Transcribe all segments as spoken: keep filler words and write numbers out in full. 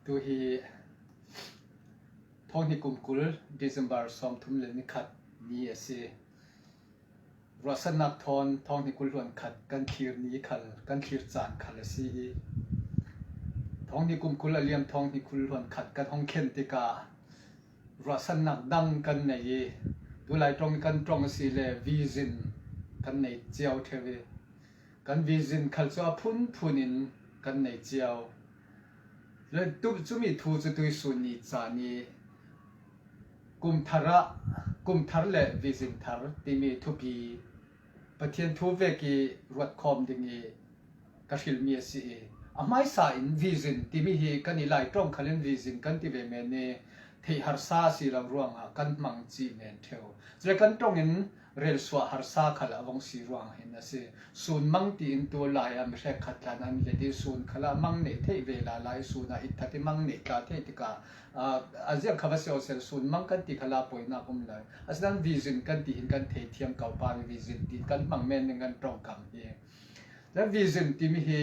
Tu hi thawng hnih kum kul December sawmthum le ni khat ni a si. Ruahsannak thawn thawng hnih kul hluan khat kan thlir ni khal, kan thlir caan khal a si i, thawng hnih kum kul a liam thawng hnih kul hluan khat kan hong khen tikah ruahsannak dang kan nei i, tulai ṭong kan ṭong a si le vision kan nei cio ṭheu i, kan vision khal cu a phunphun in kan nei cio. Le tu, cumi thu cu tuisun ni caan i kum thar ah, kum thar le vision thar timi thupi Pathian thu vek i ruat khawm ding i ka hrilmi a si i, a hmaisa in vision timi hi kan i Lai ṭong khal in vision kan ti ve men i, theih harsa a si lo ruangah kan hmang cih men ṭheu. Cule kan ṭong in relsuah harsa khal a vong si ruang hin a si. Sun mang tiin tu lai ah mi hrekkhat hlan an let i sun khal ah mang neih theih ve lala i sun ah itthat i mang neih tla theih tikah, aa, a ziang kha va si awsel sun mang kan ti khal ah poinak um lo. Asinain vision kan ti hin kan thei thiam ko pa mi vision ti kan hmang men ning kan ṭongkam hi. Le vision timi hi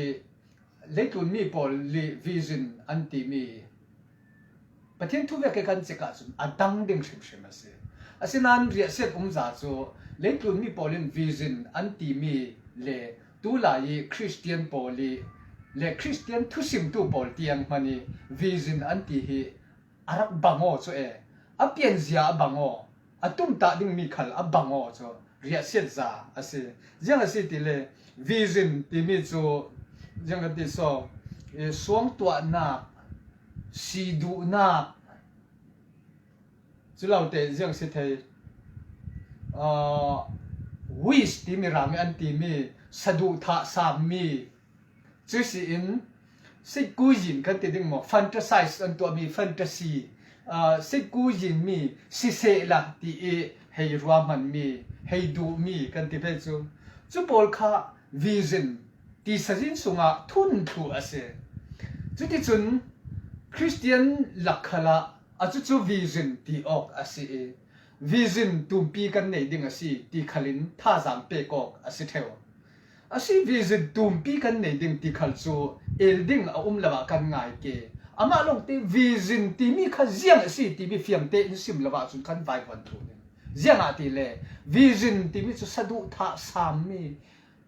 leitlun mi pawl li vision an timi Pathian thu vek i kan cik ahcun a dang ding hrimhrim a si. Asinain riahsiat umza cu leitlun mi pawl in vision an timi le tulai i Khristian pawl i le Khristian thusimtu pawl tiang hman i vision an ti hi a rak bang aw cu e, a pianzia a bang aw, a tumtah dingmi khal a bang aw cu riahsiat za a si. Ziang a si ti le vision timi cu ziang kan ti saw, i suangtuahnak, si duhnak, cu lo te ziang si thei, aa, wish timi rang i an timi saduhthah sammi, cu si in, sikku yin kan ti ding maw, fantasize an tuahmi, fantasy, aa, sikku yinmi, sisehla ti i hei ruahmanmi, hei duhmi kan ti ve cu. Cu pawl kha vision ti sazin sungah thun thluh a si. Cuticun Khristian lak khalah a cucu vision ti awk a si i, vision tumpi kan nei ding a si ti khalin thazaang pek awk a si ṭheu. A si vision tumpi kan nei ding ti khal cu el ding a um lo ah kan ngai ke. Amah lawngte vision timi kha ziang a si timi fiangte in sim lo ahcun kan vaivuan thluh ding. Ziangahtile vision timi cu saduhthah sammi,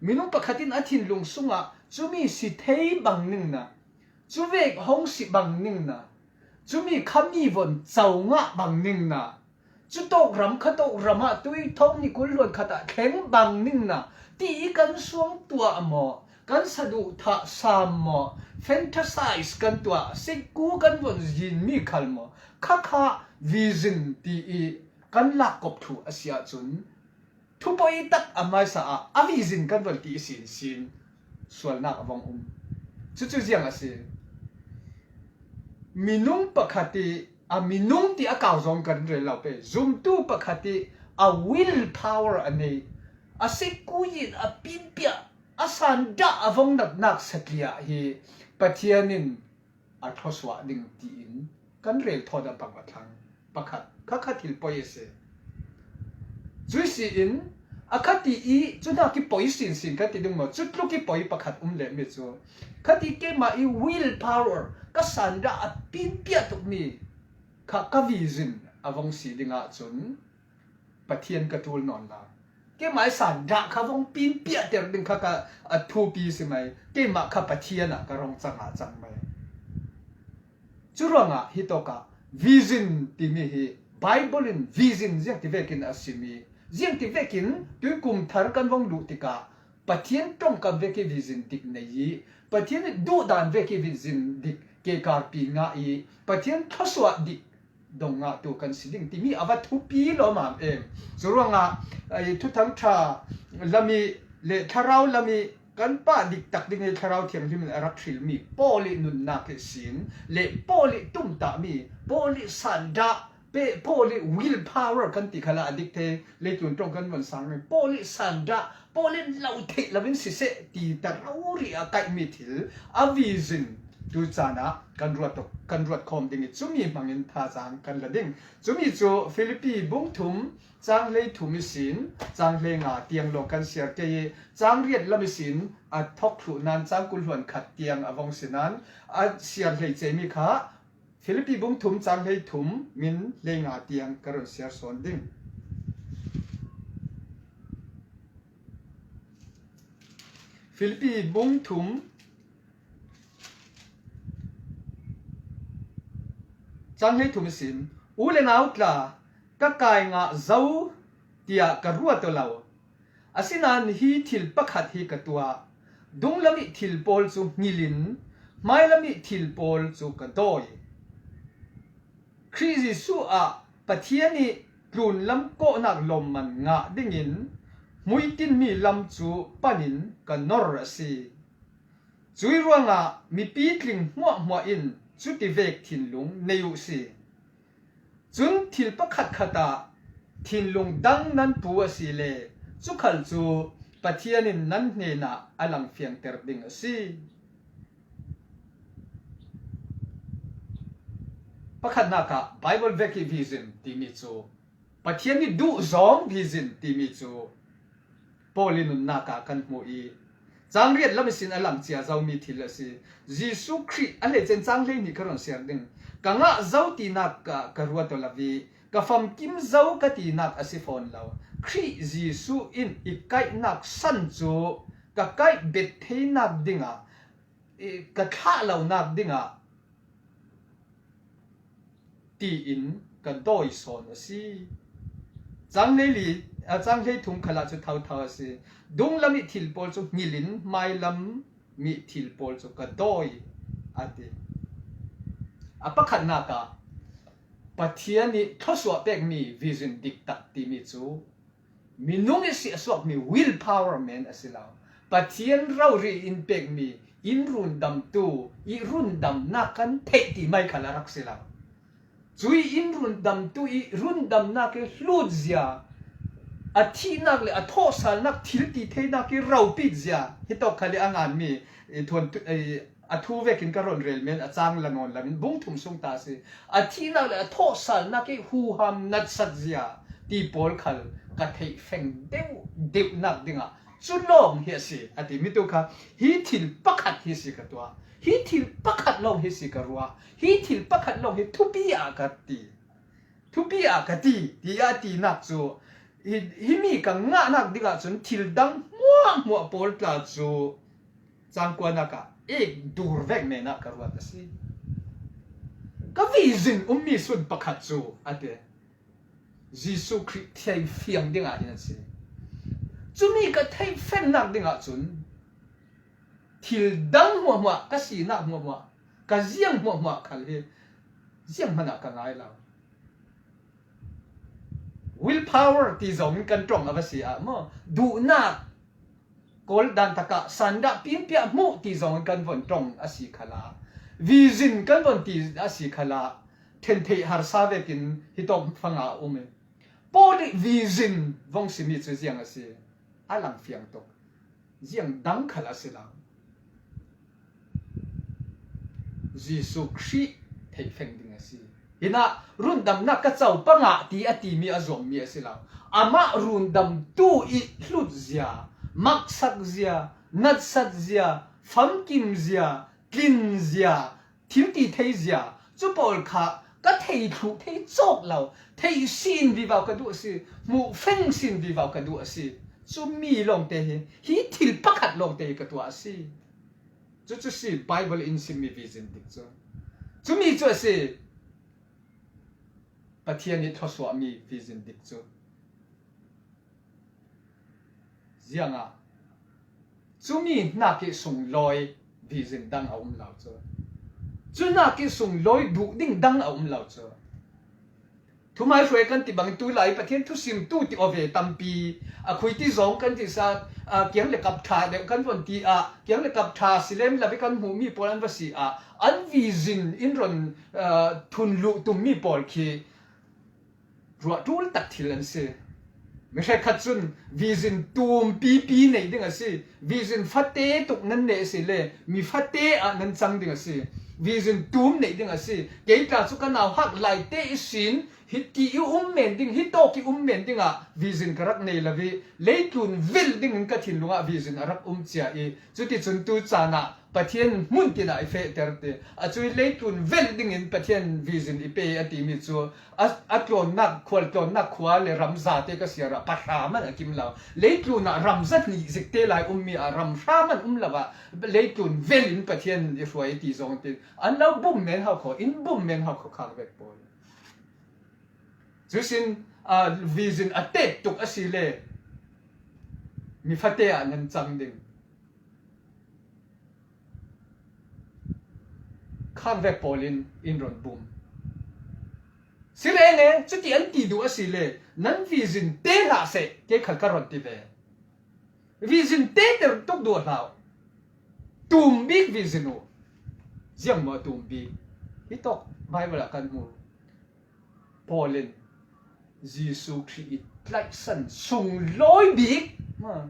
minung pakhat in a thinlung sungah cumi si thei bang ningna, cuvek hong si bang ningna, cumi kha mi von co ngah bang ningna, cu tawk ram kha tawk ram ah tui thawng ni kul luan khat ah thleng bang ningna ti i kan suang tuah maw, kan saduhthah sam maw, fantasize kan tuah, sikku kan von yinmi khal maw, khakha vision ti i kan lakkop thluh a si ahcun, thupoi tak a hmaisa ah a vision kan von ti i sinsin sualnak a vong um. Cucu ziang a si. Minung pakhat i a minung ti a kau zong kan rel lo pe. Zumtu pakhat i a will power a nei, a sikku in a pinpiah, a sandah a vong natnak satliah hi Pathian in a thluasuah ding tiin kan rel thawn a bang a thlang pakhat, khakha thil poi a si. Cui si in a khati i cu hna kipoi sinsin kan ti ding maw, cu tlu kipoi pakhat um lehmi cu khati keimah i will power, ka sandah a pinpiah tukmi kha ka vision a vong si ding ahcun Pathian ka ṭul nawn lai. Keimah i sandah kha vong pinpiahter ding kha ka a thupi si mai. Keimah kha Pathian ah ka rong cang ah cang mai. Cu ruangah hitawkah vision timi hi Bible in vision ziangti vekin a simi, ziangti vekin tuikum thar kan vong luh tikah Pathian ṭongkam vek i vision dik nei i, Pathian i duhdan vek i vision dik kekarpi ngah i, Pathian thluasuah dik dong ngahtu kan si ding timi a va thupi lawmam em. Curuangah, ai, Thuthang ṭha lam i le Thlarau lam i kan pah diktak ding i Thlarau Thianghlim in a rak hrilmi Paul i nunnak ihsin le Paul i tumtahmi, Paul i sandah, pe, Paul i will power kan ti khalah a dik thei, leitlun ṭong kan von sang mi, Paul i sandah, Paul in lo theih loin siseh ti ta rori a kaihmi thil a vision tu caan ah kan ruat, kan ruat khawm ding i cumi hmangin thazaang kan la ding. Cumi cu Filipi bung thum, cang hlei thum ihsin cang hlei nga tiang lawng kan siar ke i, cang riat lam ihsin a thok thluh nan cang kul hluan khat tiang a vong si nan a siar hlei cemi kha Philippi bung thum chang hlei thum min hlei nga tiang ka run siar sawn ding. Philippi bung thum chang hlei thum sin, u le nau tla, ka kai ngah zo tiah ka ruat aw lo. Asinain hi thil pakhat hi ka tuah, dunglam ih thil pawl cu hngilin, hmailam ih thil pawl cu ka dawi. Khrih Jesuh ah Pathian ih tlunlam kawhnak lawmman ngah dingin hmuitinmi lam cu panin ka nor a si. Cuih ruangah mipi tling hmuahhmuah in cutivek thinlung nei uh si. Cun thil pakhatkhat ah thinlung dang nan pu asile, cukhal cu Pathian in nan hnenah a langfiangter ding a si. Pakhatnak ah Bible vek ih vision timi cu Pathian ih duhzawng vision timi cu Paul ih nunnak ah kan hmuh ih, cang riat lam ihsin a lang cia zomi thil a si. Jesuh Khrih a lecen cang hlei nih ka run siar ding. Ka ngah zo tinak ah ka ruat aw lo ih, ka famkim zo ka tinak a si fawn lo. Khrih Jesuh in i kaihnak san cu ka kaih bet theinak dingah, i ka thlah lonak dingah tiin ka dawi sawn a si. Cang hlei li, a, cang hlei thum khalah cu thotho a si. Dunglam ih thil pawl cu hngilin, hmailam ih thil pawl cu ka dawi, a ti. A pakhatnak ah Pathian ih thluasuah pekmi vision diktak timi cu minung ih siahsuakmi will power men a si lo. Pathian rori in pekmi in rundamtu ih rundamnak kan theih ti mai khal a rak si lo. Cuih in rundamtu ih rundamnak ih hlutzia, a thihnak le a thawhsalnak thil ti theinak ih ropit zia, hitawk khal ih a nganmi, i thuan tu-, i a thu vekin ka rawn rel men a cang la nawn lamin bung thum sung ta a si. A thihnak le a thawhsalnak ih huham natsat zia ti pawl khal ka theih feng deuh deuhnak dingah cu lawng hi a si, a ti. Mi tu kha hi thil pakhat hi si ka tuah, hi thil pakhat lawng hi si ka ruah, hi thil pakhat lawng hi thupi ah ka ti. Thupi ah ka ti, tiah a tinak cu hi, himi ka ngahnak dingah cun thil dang hmuahhmuah pawl tla cu cangkuanak ah ek dur vek men ah ka ruat a si. Ka vision ummi sun pakhat cu a ti. Jesuh Khrih theihfiang dingah hin a si. Cumi ka theihfengnak dingah cun thil dang hmuahhmuah, ka sinak hmuahhmuah, ka ziang hmuahhmuah khal hi zianghman ah ka ngai lo. Will power ti zong in kan ṭong a va si ah maw? Duhnak Kawl dan takah sandah pimpiah hmuh ti zong in kan von ṭong a si khalah, vision kan von ti a si khalah, ṭhen theih harsa vekin hitawk fanga a um i. Paul ih vision vong simi cu ziang a si? A langfiang tuk. Ziang dang khal a si lo. Jesuh Khrih theihfeng ding a si. Hinah rundamnak ka co pangah ti a timi a zuammi a si lo. Amah rundamtu ih hlutzia, maksakzia, natsatzia, famkimzia, tlinzia, thil ti theizia, cu pawl kha ka thei thluh thei cawk lo, theih sin vivo ka duh a si, hmuh feng sin vivo ka duh a si. Cumi lawngte hi, hi thil pakhat lawngte hi ka tuah a si. Cucu si Bible in simmi vision dik cu. Cumi cu a si Pathian ih thluasuahmi vision dik cu. Ziangah cumi hnak ih sunglawi vision dang a um lo cu. Cu hnak ih sunglawi duh ding dang a um lo cu. Thuhmaihruai kan ti bangin tulai Pathian thusimtu ti aw ve tampi, a khuiti zong kan ti sa, a, kiang le kap ṭha deuh kan von ti ah, kiang le kap ṭha si lem lo ih kan hmuhmi pawl an va si ah, an vision in ron, a, thun luh tummi pawl khi ruah ṭul tak thil an si. Mi hrekkhat cun vision tumpipi nei ding a si. Vision fate tuk nan nei a si le mi fate ah nan cang ding a si. Vision tum neih ding a si. Kei tla cu ka nauhak laite ihsin hi ti i um men ding, hi tawk i um men dingah vision ka rak nei lo i leitlun velh dingin ka thinlungah vision a rak um cia i cuticun tu caan ah Pathian hmun tinah i fehter te a cui leitlun velh dingin Pathian vision i pe a timi cu a, a tlawnnak, khual tlawnnak khua le ram zate ka siar ah pahra man a kim lo. Leitlun ah ram zahnih zik te lai ummi ah ram hra man um lo ah leitlun velh in Pathian i hruai ti zong tin an lo bum men hau kho, in bum men hau kho khang vek pawl. Cusin, ah, vision a tet tuk a si le mi fate ah nan cang ding. Khang vek pawl in in ron bum. Si reng e, cuti an ti duh a si le nan vision te hlah seh, kei khal ka ron ti ve. Vision te ter tuk duh hlah. Tum bik vision uh. Ziang maw tum bik? Hi tawk Bible ah kan hmu. Paul in Jesu Khrih i tlaihsan sunglawi bik. Ma.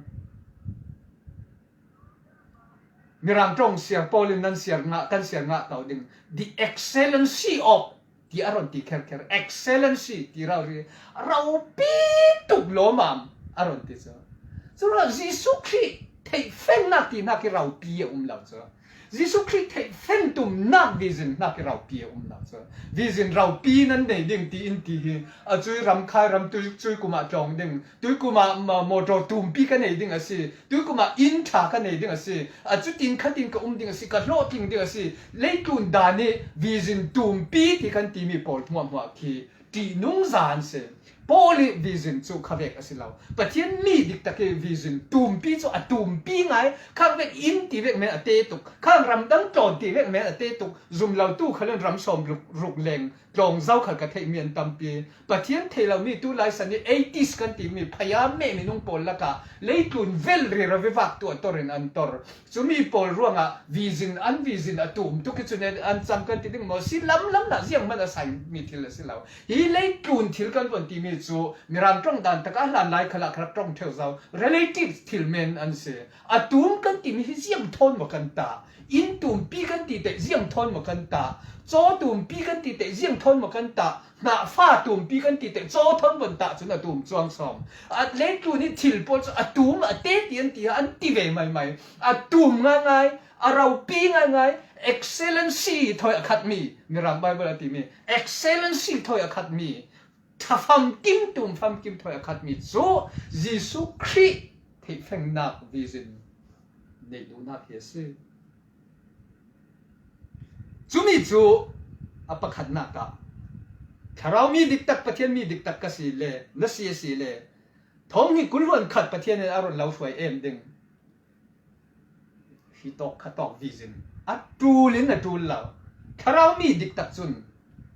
Mirang ṭong siar Paul in nan siar ngah, kan siar ngah tau ding. The excellency of, ti a ron ti kherkher. Excellency ti rau ri, raupi tuk lawmam a ron ti cu. Cu rau Jesu Khrih theihfengnak ti hnak i raupi a um lo cu. Jesu Khrih theihfeng tumnak vision hnak i raupi a um lo cu. Vision raupi nan nei ding ti in ti hi. A cui ram khai ram tui, cui kum ah tlawng ding. Tui kum ah ma-, motor tumpi ka nei ding a si. Tui kum ah inn ṭha ka nei ding a si. A cutin khatin ka um ding a si. Ka hlawhtling ding a si. Leitlun dan i vision tumpi ti kan timi pawl hmuahhmuah khi ṭihnung zan si. Paul i vision cu kha vek a si lo. Pathian mi diktak i vision tumpi cu a tumpi ngai. Khang vek inn ti vek men a te tuk. Khang ramdang tlawn ti vek men a te tuk. Zum lo tu khal in ram sawm ruk, ruk leng tlawng zo khal ka theihmi an tampi. Pathian thei lomi tu lai san i atheist kan timi phaya meh minung pawl lakah leitlun vel rira vivak tuah tor in an tor. Cumi pawl ruangah vision, an vision a tum tuk i cun an cang kan ti ding maw? Si lamlam dah ziang man a sai mi thil a si lo. Hi leitlun thil kan von timi cu Mirang ṭong dan takah hlan lai khalah kharak ṭong ṭheu zo. Relative thil men an si. A tum kan timi hi ziang thawn maw kan tah? Inn tumpi kan ti teh ziang thawn maw kan tah? Caw tumpi kan ti teh ziang thawn maw kan tah? Hnahfa tumpi kan ti teh caw thawn von tah cun a tum cuang sawm. A leitlun i thil pawl cu a tum a te ti an ti, an ti ve maimai. A tum ngaingai, a raupi ngaingai, excellency thawi a khatmi, Mirang Bible a timi, excellency thawi a khatmi, ṭha famkim, tum famkim thawi a khatmi cu Jesu Khrih theihfengnak vision neih duhnak hi a si. Cumi cu a pakhatnak ah, Thlarau mi diktak, Pathian mi diktak ka si le, na si a si le, thong hi kul hluan khat Pathian in a ron lo hruai em ding. Hi tawk kha tawk vision a ṭul in a ṭul lo. Thlarau mi diktak cun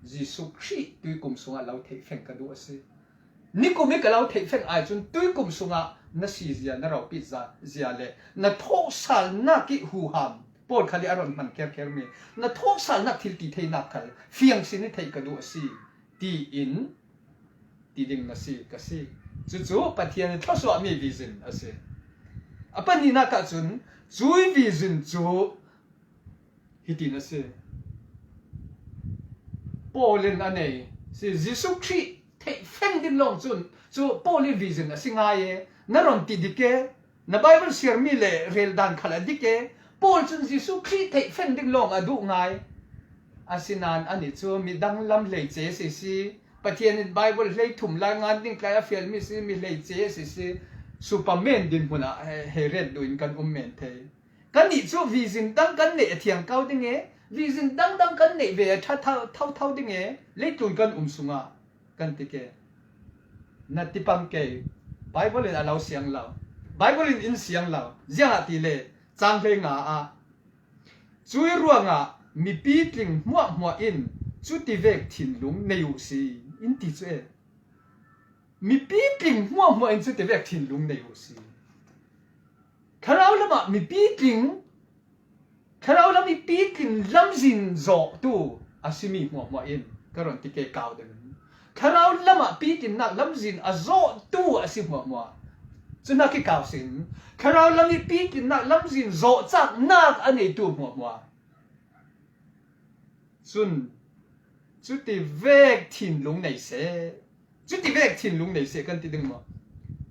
Jesu Khrih tuikum sungah lo theihfeng ka duh a si. Nikum i ka lo theihfeng ai cun tuikum sungah na si zia, na ropit za-, zia le na thawhsalnak i huham, Paul khal i a ron hman kherkhermi, na thawhsalnak thil ti theinak khal fiang sin i theih ka duh a si, tiin ti ding na si, ka si. Cucu Pathian i thluasuahmi vision a si. A pahnihnak ah cun cui vision cu hitin a si. Paul in a nei si, Jesu Khrih theihfeng ding lawng cun cu Paul i vision a si ngai e, na ron ti dik e, na Bible siarmi le rel dan khal a dik e. Paul cun Jesu Khrih theihfeng ding lawng a duh ngai. Asinain anih cu midang lam hleice si si, Pathian in Bible hleithum lai ngan ding tlai a fialmi si, mi hleice si si, Superman dinhmun ah he, he ret duh in kan um men thei. Kannih cu vision dang kan neih a thiang ko ding e, vision dangdang kan neih ve a ṭha tho, tho, tho ding e, leitlun kan um sungah kan ti ke. Na tipang kei, Bible in a lo siang lo, Bible in in siang lo, ziangahtile cang hlei nga ah, cui ruangah mipi tling hmuahhmuah in cutivek thinlung nei uh si, in ti cu e. Mipi tling hmuahhmuah in cutivek thinlung nei uh si. Thlarau lamah mipi tling, Thlarau lam i pitlin lamzin zawhtu a simi hmuahhmuah in ka ron ti ke kau ding. Thlarau lamah pitlinnak lamzin a zawhtu a si hmuahhmuah. Cu hnak i kau sin. Thlarau lam i pitlinnak lamzin zawhcaknak a neitu hmuahhmuah. Cun, cuti vek thinlung nei seh. Cuti vek thinlung nei seh kan ti ding maw?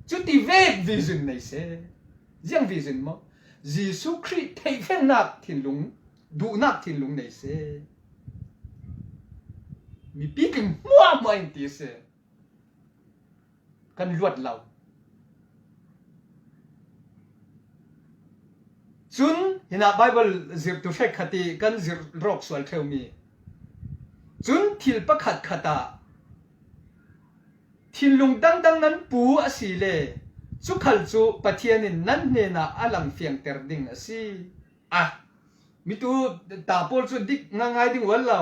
Cuti vek vision nei seh. Ziang vision maw? Jesuh Khrih theihfengnak thinlung, duhnak thinlung nei seh. Mipi tling hmuahhmuah in ti seh. Kan luat lo. Cun hinah Baibal zirhtu hrekkhat i kan zirh rawk sual ṭheumi. Cun thil pakhatkhat ah thinlung dangdang nan pu a si le, cu khal cu Pathian in nan hnenah a lang fiangter ding a si. Ah, mitu ta pawl cu dik ngaingai ding ual lo.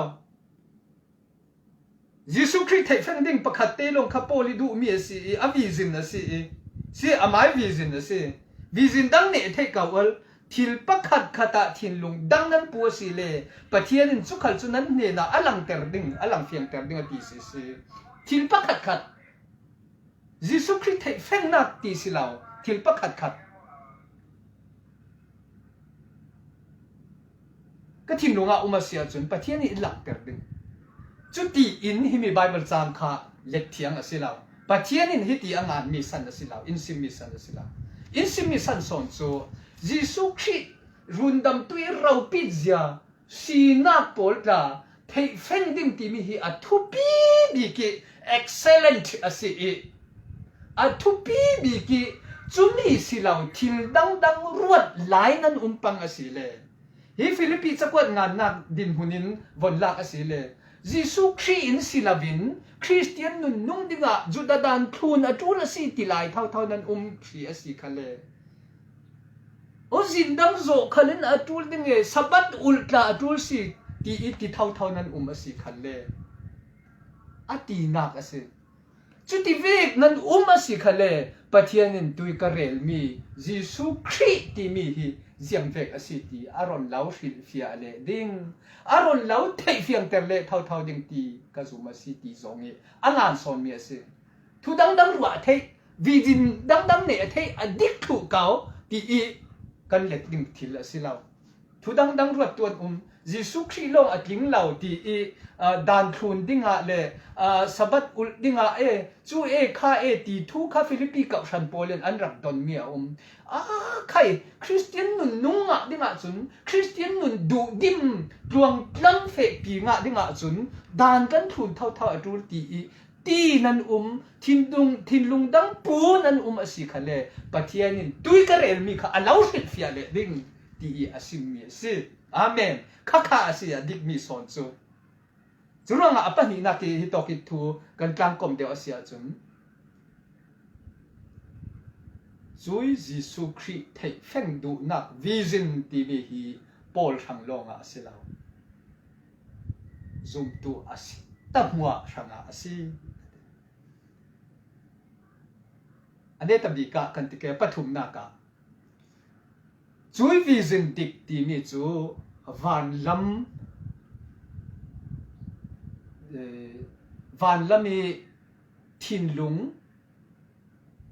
Jesuh Khrih theihfeng ding pakhat te lawng kha Paul i duhmi a si i, a vision a si i, si amai vision a si. Vision dang nih a theih ko ual, thil pakhatkhat ah thinlung dang nan pu a si le, Pathian in cu khal cu nan hnenah a langter ding, a lang fiangter ding a ti si si. Thil pakhatkhat. Jesuh Khrih theihfengnak ti si lo, thil pakhatkhat. Ka thinlung ah um a si ahcun Pathian nih in langter ding. Cuti in himi Baibal caang kha let thiang a si lo. Pathian in hiti a nganmi san a si lo, in simmi san a si lo. In simmi san sawn cu Jesuh Khrih rundamtu i ropit zia sinak pawl tla theihfeng ding timi hi a thupi bik i excellent a si i, a thupi bik i cumi si lo thil dangdang ruat lai nan um pang a si le, hi Filipi cakuat ngannak dinhmun in von lak a si le, Jesuh Khrih in si loin Khristian nunning dingah Judah dan thlun a ṭul a si ti lai thotho nan um hrih a si kha le, aw, zin dang zawh khal in a ṭul ding e, Sabbath ulh tla a ṭul si ti i ti thotho nan um a si kha le, a tinak a si. Cuti vek nan um a si kha le, Pathian in tui ka relmi Jesuh Khrih timi hi ziang vek a si ti a ron lo hrilhfiah leh ding, a ron lo theihfiangter leh thotho ding ti ka zum a si ti zong i a ngan sawnmi a si. Thu dangdang ruah a theih, vision dangdang nei a theih, a dik thluh ko ti i kan let ding thil a si lo. Thu dangdang ruat tuan um, Jesuh Khrih lawng a tling lo ti i, aa, dan thlun dingah le, aa, Sabbath ulh dingah e, cu e, kha e ti thu kha Filipi kohhran pawl in an rak donmi a um. Aa, khai, Khristian nun nung ngah dingah cun, Khristian nun duhdim tluangtlam fehpi ngah dingah cun, dan kan thlun thotho a ṭul ti i, ti nan um, thinlung, thinlung dang pu nan um a si kha le, Pathian in tui ka relmi kha a lo hrilhfiah leh ding ti i a simmi a si. Amen. Khakha a si a dikmi sawn cu. Curuangah a pahnihnak i hitawk i thu kan tlangkom deuh a si ahcun, cui Jesuh Khrih theihfeng duhnak vision timi hi Paul hrang lawngah a si lo. Zumtu a si tahmuah hrangah a si. A neta bik ah kan ti ke, pathumnak ah cui vision dik timi cu vanlam, eh, vanlam i thinlung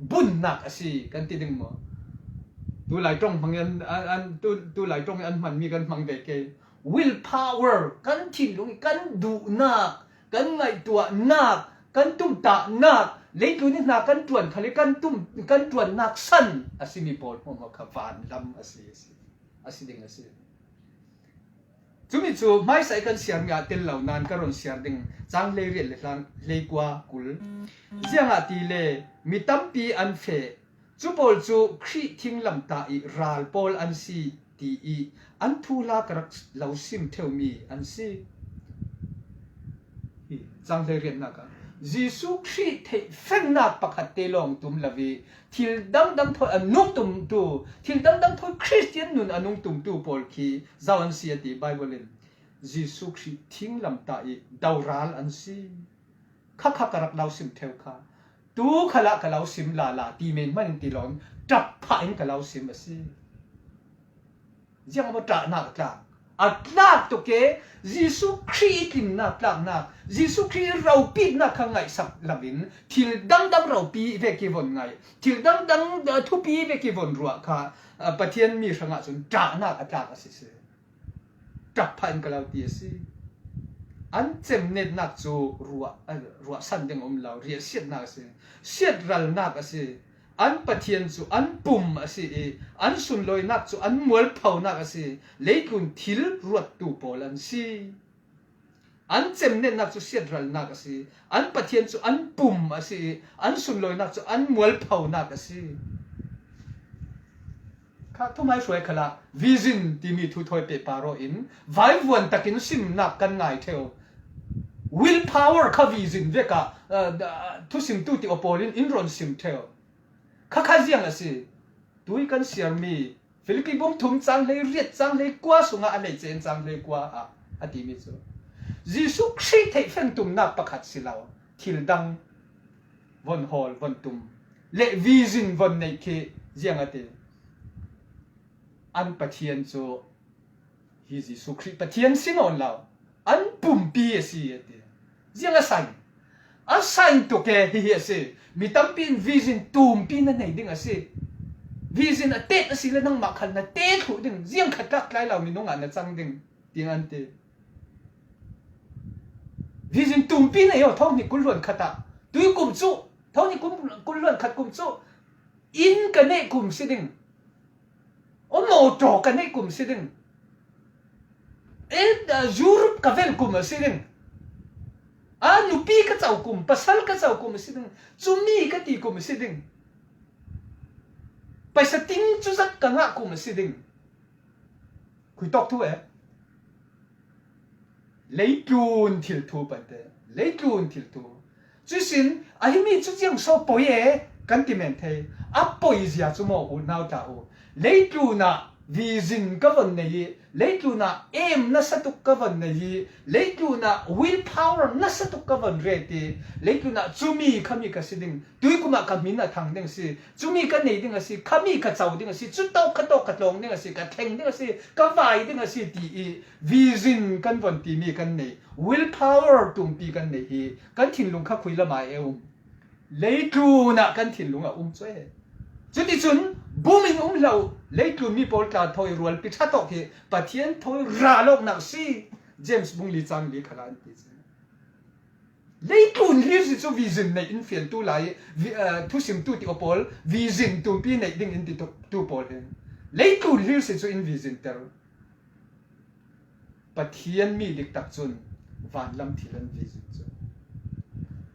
bunnak a si kan ti ding maw? Tulai ṭong hmang an, an, an, tu, tulai ṭong an hmanmi kan hmang ve ke. Will power, kan thinlung i kan duhnak, kan ngaihtuahnak, kan tumtahnak, leitlun i hna kan ṭuan khal i kan tum, kan ṭuannak san a simi pawl hmuahhmuah kha vanlam a si, a si, a si ding a si. Cumi cu hmaisa i kan siarmi ah tel lo nain ka ron siar ding, cang hleiriat le hlang hleikua kul. Ziangahtile mi tampi an feh, cu pawl cu Khrih thinglamtah i ral pawl an si, ti i an thuhla ka rak lo sim ṭheumi an si. Hi, cang hleiriatnak ah Jesuh Khrih theihfengnak pakhat te lawng tum lo i thil dangdang thawi a nungtumtu, thil dangdang thawi Khristian nun a nungtumtu pawl khi zo an si a ti Baibal in. Jesuh Khrih thinglamtah i doral an si. Khakha ka rak lo sim ṭheu kha. Tu khalah ka lo sim lala ti men hmanh in ti lo in ṭap phah in ka lo sim a si. Ziangah maw ṭahnak a tlak? A tlak tuk e. Jesuh Khrih i tlinnak tlaknak, Jesuh Khrih i ropitnak kha ngaihsak loin thil dangdang ropi vek i von ngaih, thil dangdang, uh, thupi vek i von ruah kha, uh, Pathian mi hrangah cun ṭahnak a tlak a si si. Ṭap phah in ka lo ti a si. An cemnetnak cu ruah, a, ruahsan ding a um lo, riahsiatnak a si, siatralnak a si. An Pathian cu an pum a si i, an sunlawinak cu an mualphonak a si, leitlun thil ruattu pawl an si. An cemnetnak cu siatralnak a si, an Pathian cu an pum a si i, an sunlawinak cu an mualphonak a si. Kha thuhmaihruai khalah vision timi thu thawi pehpar aw in vaivuan takin simnak kan ngai ṭheu. Will power kha vision vekah, uh, thusimtu ti aw pawl in in ron sim ṭheu. Kha kha ziang a si. Tui kan siarmi Filipi bung thum cang hlei riat cang hlei kua sungah a hleice in cang hlei kua ah a timi cu Jesuh Khrih theihfeng tumnak pakhat si lo, thil dang von hawl von tum le vision von neih khi ziang a ti. An Pathian cu hi Jesuh Khrih Pathian si nawn lo, an pumpi a si a ti. Ziang a san? A san tuk e, hihi a si. Mi tampi in vision tumpi na nei ding a si. Vision a tet a si le nangmah khal na te thluh ding, ziang khat tlak tlai lo minung ah na cang ding, tiin an ti. Vision tumpi nei aw, thawng hnih kul hluan khat ah. Tui kum cu, thawng hnih kum, kul hluan khat kum cu, inn ka neih kum si ding. Aw, motor ka neih kum si ding. E, Europe ka vel kum a si ding. A, nupi ka co kum, pasal ka co kum a si ding. Cumi ka ti kum a si ding. Paisa ting cuzat ka ngah kum a si ding. Khui tawk thu e. Leitlun thil thu pante. Leitlun thil thu. Cusin, a himi cu ciang so poi e, kan ti men thei. A poi zia cu maw u nau ta u. Leitlun ah vision ka von nei i, leitlun ah aim nasa tuk ka von nei i, leitlun ah will power nasa tuk ka von ret i, leitlun ah cumi khami ka si ding. Tui kum ah ka hmin a thang ding a si. Cumi ka nei ding a si. Khami ka co ding a si. Cu tawk kha tawk ka tlawng ding a si. Ka thleng ding a si. Ka vai ding a si ti i vision kan von timi kan nei. Will power tumpi kan nei hi kan thinlung kha khui lamai e um. Leitlun ah kan thinlung a um cu e. Cuticun bum in um lo. Leitlun mi pawl tla thawi rualpi ṭha tawk hi Pathian thawi ralawknak si. James bung li cang li khalah an ti cu. Leitlun hlir si cu vision neih in fiantu lai, vi-, eh, thusimtu ti aw pawl, vision tumpi neih ding in ti tu, tu pawl hin. Leitlun hlir si cu in vision ter. Pathian mi diktak cun vanlam thil an vision cu.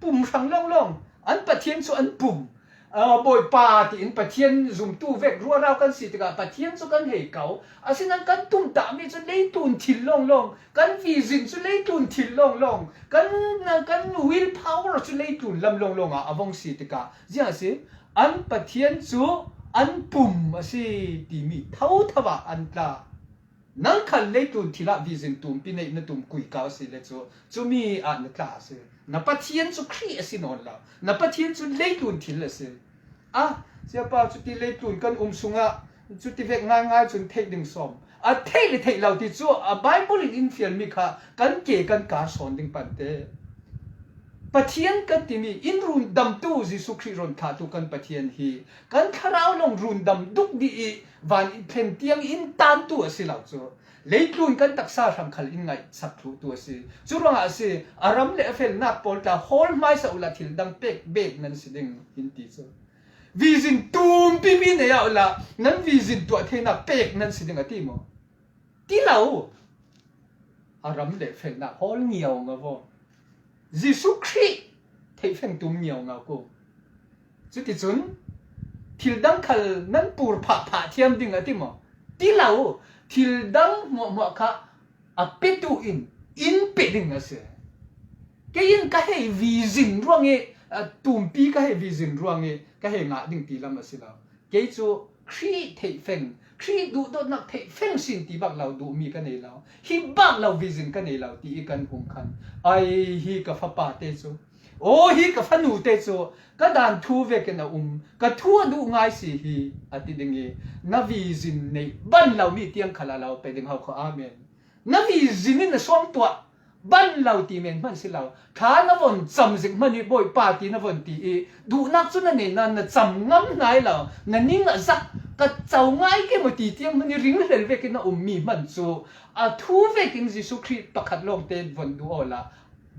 Pum hrang lawnglawng, an Pathian cu an pum. Aa, Bawipa tiin Pathian zumtu vek ruarau kan si tikah Pathian cu kan hei ko. Asinain kan tumtahmi cu leitlun thil lawnglawng, kan vision cu leitlun thil lawnglawng, kan, kan will power cu leitlun lam lawnglawng ah a vong si tikah ziang a si? An Pathian cu an pum a si timi thotho ah an tla. Nang khal leitlun thil ah vision tumpi neih na tum kuika a si le cu, cumi ah na tla a si. Na Pathian cu Khrih a si nawn lo. Na Pathian cu leitlun thil a si. A, siapa, cuti leitlun kan um sungah cuti vek ngaingai cun theih ding sawm. A theih le theih lo ti cu a Bible in in fialmi kha kan ke kan kar sawn ding pante. Pathian kan timi in rundamtu Jesuh Khrih ron thlahtu kan Pathian hi kan thlarau lawng rundam duk dih i van i thlen tiang in tantu a si lo cu, leitlun kan taksa hrang khal in ngaihsak thluhtu a si. Cu ruangah a si, a ram le a felnak pawl tla hawl hmaisa uhla thil dang pek bek nan si ding in ti cu. Vision tumpipi nei ah uhla nan vision tuah theinak pek nan si ding a ti maw? Ti lo. A ram le felnak hawl ngiau ngau aw. Jesuh Khrih theihfeng tum ngiau ngau ko. Cuticun thil dang khal nan pur phah phah thiam ding a ti maw? Ti lo. Thil dang hmuahhmuah kha a petu in in pe ding a si. Kei in ka hei vision ruang i, a, tumpi ka hei vision ruang i ka hei ngah ding ti lam a si lo. Kei cu Khrih theihfeng, Khrih duhdawtnak theihfeng sin ti bak lo duhmi ka nei lo, hi bak lo vision ka nei lo ti i kan hum khan, ai, hi ka fapa te cu, aw, hi ka fanu te cu ka dan thu vekin a um, ka thu a duh ngai si hi, a ti ding i, na vision neih ban lo mi tiang khal a lo pe ding ho kho. Amen. Na vision in na suang tuah ban lo ti men hman si lo. Thla na von cam zik hmanh i Bawipa ti na von ti i duhnak cu na nei nain na cam ngam hnai lo. Na ning a zak, Ka co ngai ke maw ti tiang hmun i ringhlel vekin a um mi hman cu a thu vekin Jesuh Khrih pakhat lawngte von duh awla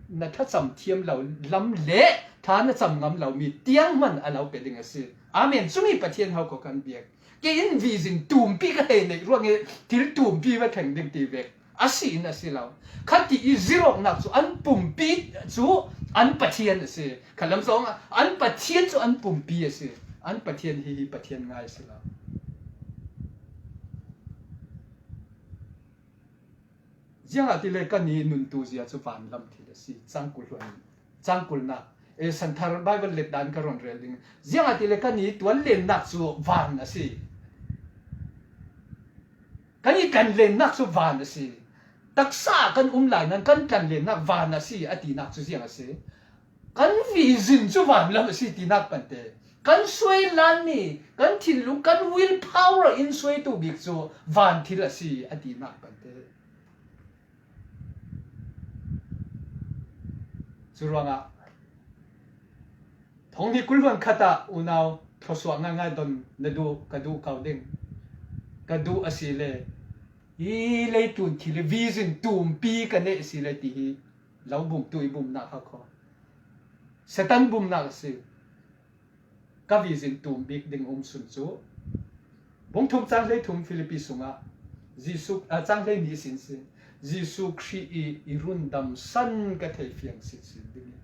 na thlacam thiam lo lam le tha na cam ngam lo mi tiang hman a lo pe ding a si. Amen. Cumi Pathian hau ko kan biak. Kei in vision tumpi ka hei neih ruangin thil tumpi va thleng ding ti vek. A si in a si lo. Khati i zirawknak cu an pumpi cu an Pathian a si. Khalam zong ah an Pathian cu an pumpi a si. An Pathian hi, hi Pathian ngai a si lo. Ziangahtile kan i nuntu zia cu vanlam thil a si. Cangkul hluan, cangkulnak, eh, Santhar Bible let dan ka ron rel ding. Ziangahtile kan i tuan lennak cu van a si. Kan i tlan lennak cu van a si. Taksa kan um lai nan kan tlan lennak van a si a tinak cu ziang a si. Kan vision cu vanlam a si tinak pante. Kan suailan mi, kan thinlung, kan will power in suaitu bik cu van thil a si a tinak pante. Curuangah thonghnih kul hluan khat ah unau thluasuah ngaingai don na duh, ka duh ko ding. Ka duh a si le i leitlun thil i vision tumpi ka neih a si le ti hi lo bumtu i bumnak ha kho. Satan bumnak a si. Ka vision tum bik ding um sun cu bung thum cang hlei thum Filipi sungah Jesuh, a, cang hlei nih sin sin Jesuh Khrih i i rundam san ka thei fiang sin sin ding i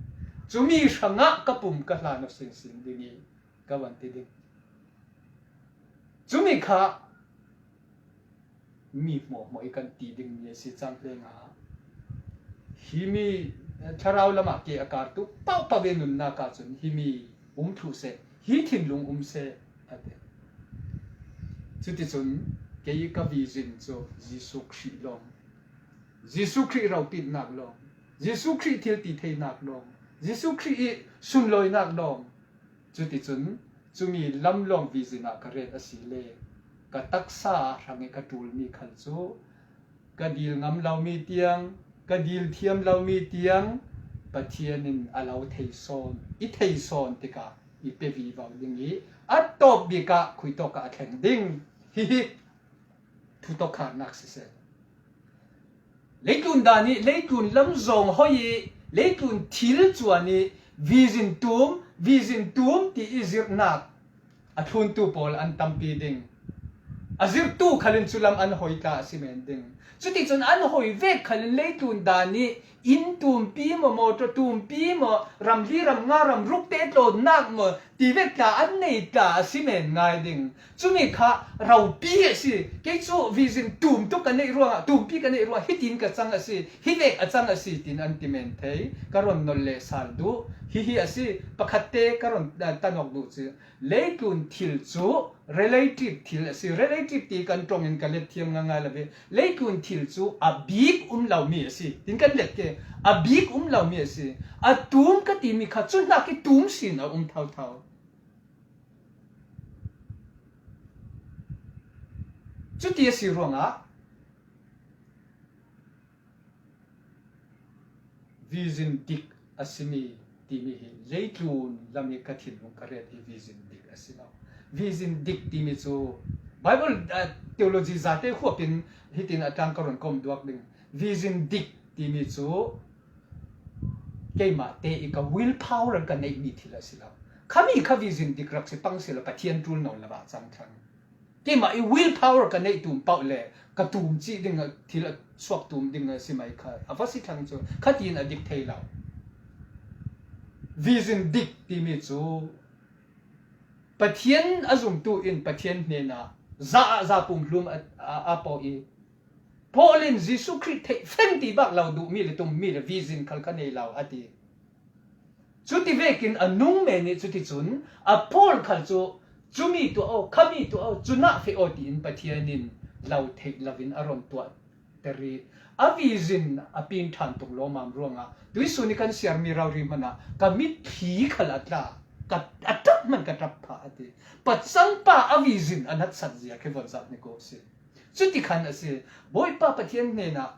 cumi hrangah ka pum ka hlan aw sin sin ding i ka van ti ding. Cumi kha mi hmuahhmuah i kan ti dingmi a si cang hlei nga. Himi, eh, thlarau lamah ke a kartu pauh pauh ve nunnak ahcun himi um thluh seh, hi thinlung um seh a ti. Cuticun kei ka vision cu Jesuh Khrih lawng, Jesuh Khrih ropitnak lawng, Jesuh Khrih thil ti theinak lawng, Jesuh Khrih i sunlawinak lawng. Cuticun cumi lam lawng vision ah ka ret a si le ka taksa hrang i ka ṭulmi khal cu ka dil ngam lomi tiang, ka dil thiam lomi tiang Pathian in a lo thei sawn, i thei sawn tikah i pe vivo ding i a tawp bik ah khuitawk ah a thleng ding. Hihi thutawkharnak siseh. Leitlun dan i leitlun lam zong hoi i leitlun thil cuan i vision tum, vision tum ti i zirhnak a thluntu pawl an tampi ding. A zirhtu khalin cu lam an hoi tla a si men ding. Cuticun an hoi vek khalin leitlun dan i inn tumpi maw, motor tumpi maw, ram li, ram nga, ram ruk te tlawnnak maw, ti vek tla an nei tla a si men ngai ding. Cumi kha ropi a si. Kei cu vision tum tuk ka neih ruangah, tumpi ka neih ruangah hitin ka cang a si, hi vek a cang a si, tin an ti men thei. Ka ron nol le sal duh. Hihi a si, pakhat te ka ron, ah, tanawk duh cu. Leitlun thil cu relative thil a si. Relative ti kan ṭong in ka let thiam ngaingai lo ve. Leitlun thil cu a bik um lomi a si. Tin kan let ke, a bik um lomi a si. A tum ka timi kha cu hnak i tum sin a um thotho. Cuti a si ruangah vision dik a simi timi hi leitlun lam i ka thinlung ka ret hi vision dik a si lo. Vision dik timi cu Bible, ah, theology zate huap in hitin a tlang ka ron kom duak ding. Vision dik timi cu keimah te i ka will power ka neihmi thil a si lo. Khami kha vision dik rak si pang si lo, Pathian ṭul nawn lo ah cang thlang. Keimah i will power ka neih tum pauh le ka tum cih ding a, thil a suak tum ding a si mai kha a va si thlang cu khatin a dik thei lo. Vision dik timi cu Pathian a zumtu in Pathian hnenah za ah za pumhlum a, a, a pawh i Paul in Jesuh Khrih theih feng ti bak lo duhmi le tummi le vision khal ka nei lo a ti. Cuti vekin a nung men ih cuticun a Paul khal cu cumi tuah aw, khami tuah aw, cunah feh aw tiin Pathian in lo theih loin a ron tuahter ih a vision a pin ṭhan tuk lawmam ruangah tuihsun ih kan siarmi rori hmanah ka mitthli khal a tla, ka, a ṭap hman ka ṭap phah a ti. Pacangpa a vision a natsat zia khi von zat ni ko si. Cuti khan a si. Bawipa Pathian hnenah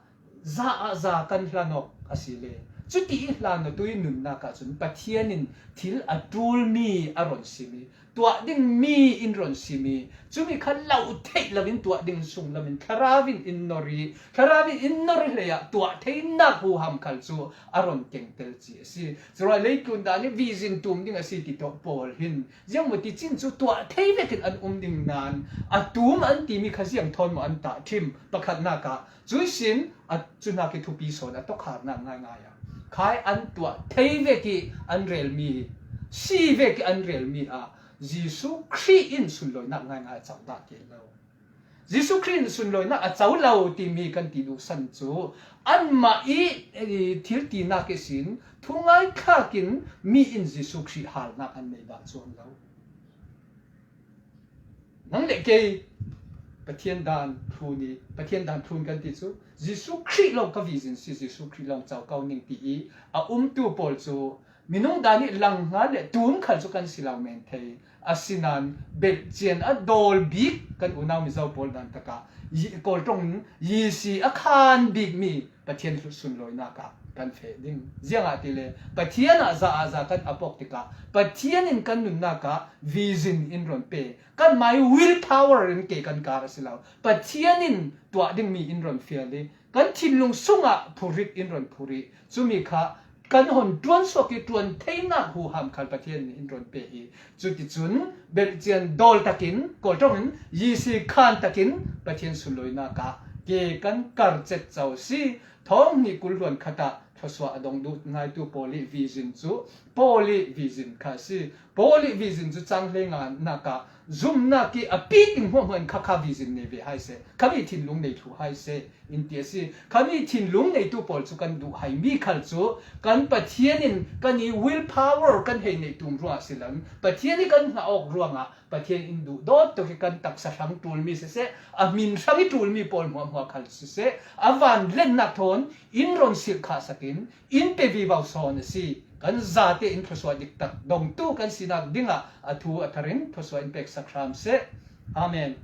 za ah za kan hlan awk a si le Cuti i hlan awtu i nunnak ahcun Pathian in thil a ṭul mi a ron sim i, tuah ding mi in ron sim i, cumi kha lo theih loin tuah ding sunglam in Thlarau in in nor i, Thlarau in in nor i hlei ah tuah theinak huham khal cu a ron kengtel ci a si. Curuai leitlun dan i vision tum ding a si ti tawh Paul hin ziangmaw ti cin cu tuah thei vekin an um ding nain a tum an timi kha ziang thawn maw an tah ṭhim pakhatnak ah, cuihsin a cunak i thupi sawn a tokharnak ngaingai ah khai an tuah thei vek i an relmi, si vek i an relmi ah Jesuh Khrih in sunlawinak ngaingai a co dah kei lo. Jesuh Khrih in sunlawinak a co lo timi kan ti duhsan cu anmah i, i thil tinak ihsin thungai thlak in mi in Jesuh Khrih halnak an nei dah cuang lo. Nang le kei Pathian dan thlun i, Pathian dan thlun kan ti cu Jesuh Khrih lawng ka vision si, Jesuh Khrih lawng co ko ning ti i a umtu pawl cu minung dan i langhnga le tum khal cu kan si lo men thei. Asinain belhcian a dawl bik kan unau Mizo pawl dan takah yi-, Kawl ṭong in yisi a khan bikmi Pathian sunlawinak ah kan feh ding. Ziangahtile Pathian ah za ah za kan a pok tikah Pathian in kan nunnak ah vision in ron pe. Kanmah i will power in ke kan kar a si lo. Pathian in tuah dingmi in ron fial i kan thinlung sungah phurit in ron phurih. Cumi kha kan hon ṭuan suak i ṭuan theinak huham khal Pathian in in ron pe i, cuticun belhcian dawl takin, Kawl ṭong in yisi khan takin Pathian sunlawinak ah ke kan kar cet co si. Thawng hnih kul hluan khat ah thluasuah a dong duh ngaitu Paul i vision cu Paul i vision kha a si. Paul i vision cu cang hleinganak ah zumnak i a piting hmuahhmuah in kha kha vision nei ve hai seh, khami thinlung nei thlu hai seh in ti a si. Khami thinlung neitu pawl cu kan duh hai mi khal cu kan Pathian in kan i will power kan hei neih tum ruangah si lo, Pathian i kan hngah awk ruangah Pathian in duh dawt tuk i kan taksa hrang ṭulmi siseh, a hmin hrang i ṭulmi pawl hmuahhmuah khal siseh, a vanlennak thawn in ron silh khah sakin in pe vivo sawn a si. Kan zate in thluasuah diktak dongtu kan sinak dingah a thu a thar in thluasuah in peksak hram seh. Amen.